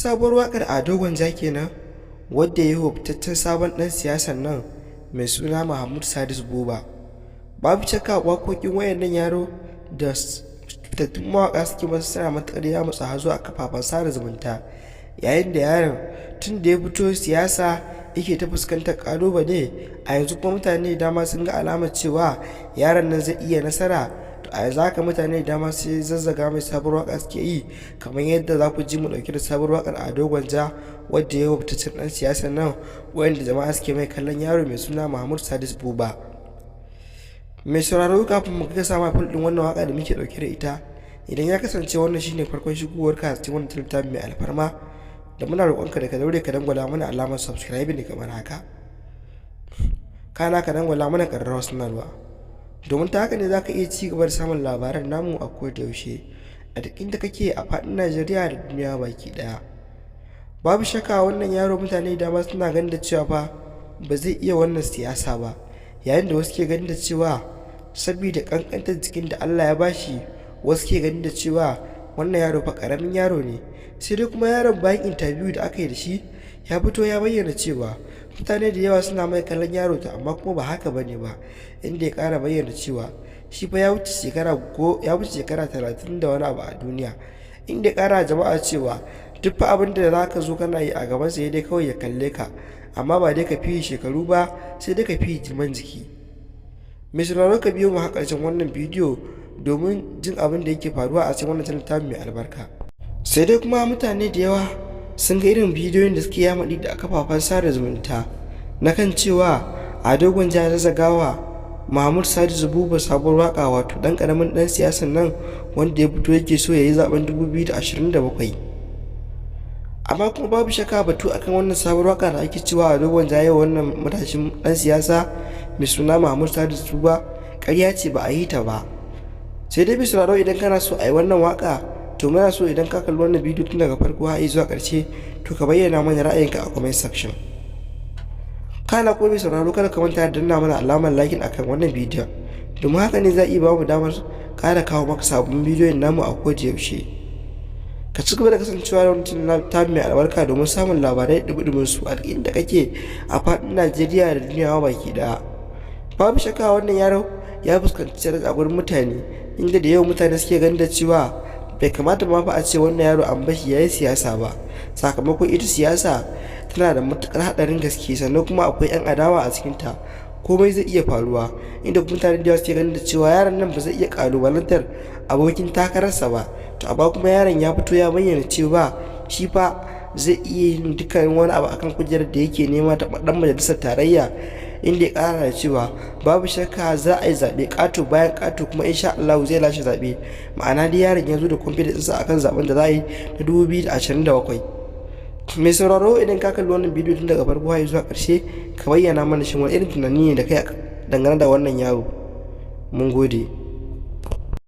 Sabuwar waƙar Ado Gwanja kenan, wadda ya yi wa fitaccen sabon ɗan siyasar nan mai suna Mahmud Sadis Buba. Babu shakka, waƙoƙin wayannan yaro da fitattun mawaƙa suke masa suna matuƙar yamutsa hazo a kafafen sada zumunta, yayin da yaron tun da ya fito siyasa yake ta fuskantar ƙalubale. A yanzu kuma mutane da dama sun ga alamar cewa yaron nan zai iya nasara. To, a yanzu haka mutane da dama sai zazzaga mai sabuwar waka suke yi, kamar yadda za ku ji mu dauke da sabuwar wakar Ado Gwanja, wadda ya yi wa fitaccen dan siyasar nan wanda jama'a suke mai kallon yaro mai suna Mahmud Sadis Buba. Mai sauraro, kafin mu ga sama full din wannan waka da muke dauke da ita, idan ya kasance wannan shine farkon shigowar ka cikin wannan littafi mai alfarma, da muna roƙonka da ka daure ka dangwala mana alamar subscribing kamar haka, kana ka dangwala mana ƙararrawar sanarwa, domin ta haka ne za ka iya ci gaba da samun labaran namu a koda yaushe, a duk inda kake a faɗin Najeriya da duniya baki ɗaya. Babu shakka, wannan yaro mutane dama suna ganin da cewa fa ba zai iya wannan siyasa ba, yayin da wasu ke ganin da cewa saboda ƙanƙantar jikin da Allah ya bashi, wasu ke ganin da cewa wannan yaro fa ƙaramin yaro ne. Sai dai kuma yaron, bayan interview da aka yi da shi, ya fito ya bayyana cewa mutane da yawa suna mai kallon yaro, to amma kuma ba haka bane ba, inda ya ƙara bayyana cewa shi fa ya wuce shekara 30 da wani abu a duniya, inda ya ƙara jama'a cewa duk fa abin da za ka zo kana yi a gaban sa, dai kawai ya kalle ka, amma ba dai ka fi shekaru ba, sai dai ka fi girman jiki. Mai sauraro, ka biyo mu har ƙarshen wannan bidiyo domin jin abin da yake faruwa a cikin wannan channel tamu mai albarka. Sai dai kuma mutane da yawa sun ga irin bidiyoyin da suke yamaɗi da kafafen sada zumunta na kan cewa Ado Gwanja ya zazzagawa Mahmud Sadisu Buba sabuwar waka, wato dan karamin dan siyasan nan wanda ya fito yake so ya yi zaben 2027. Amma kuma babu shakka, batu akan wannan sabuwar waka da ake cewa Ado Gwanja ya yi wannan matashin dan siyasa mai suna Mahmud Sadisu Buba, ƙarya ce, ba a yi ta ba. Sai dai, bisa idan kana so a yi wannan waka, to muna so idan ka kalli wannan bidiyo tun daga farko har zuwa ƙarshe, to ka bayyana mana ra'ayinka a comment section. Kana ko mai sauraro, kada ka manta da danna mana alamar like akan wannan bidiyon, domin haka ne za a iya ba mu damar ƙara kawo maka sabbin bidiyon namu a koda yaushe. Ka ci gaba da kasancewa da wannan tab mai albarka domin samun labarai dubi su a duk inda kake a faɗin Najeriya da duniya baki ɗaya. Babu shakka, wannan yaro ya fuskanci a gurin mutane, inda da yawan mutane suke ganin da cewa bai kamata ma fa a ce wannan yaro an bashi yayi siyasa ba, sakamakon ita siyasa tana da matukar hadarin gaske, sannan kuma akwai 'yan adawa a cikinta, komai zai iya faruwa, inda mutane da yawa suke ganin da cewa yaron nan ba zai iya kalubalantar abokin takararsa ba. To, amma kuma yaron ya fito ya bayyana cewa shi fa zai iya yin dukkan wani abu akan kujerar da yake nema ta dan majalisar tarayya, inda ya kara da cewa babu shakka za a yi zaɓe ƙato bayan ƙato, kuma insha Allah zai lashe zaɓe. Ma'ana dai, yaron ya zo da confidence ɗinsa akan zaɓen da za a yi na 2027. Mai sauraro, idan ka kalli wannan bidiyo tun daga farko har zuwa ƙarshe, ka bayyana mana shin wani irin tunani ne da kai dangane da wannan yaro. Mun gode.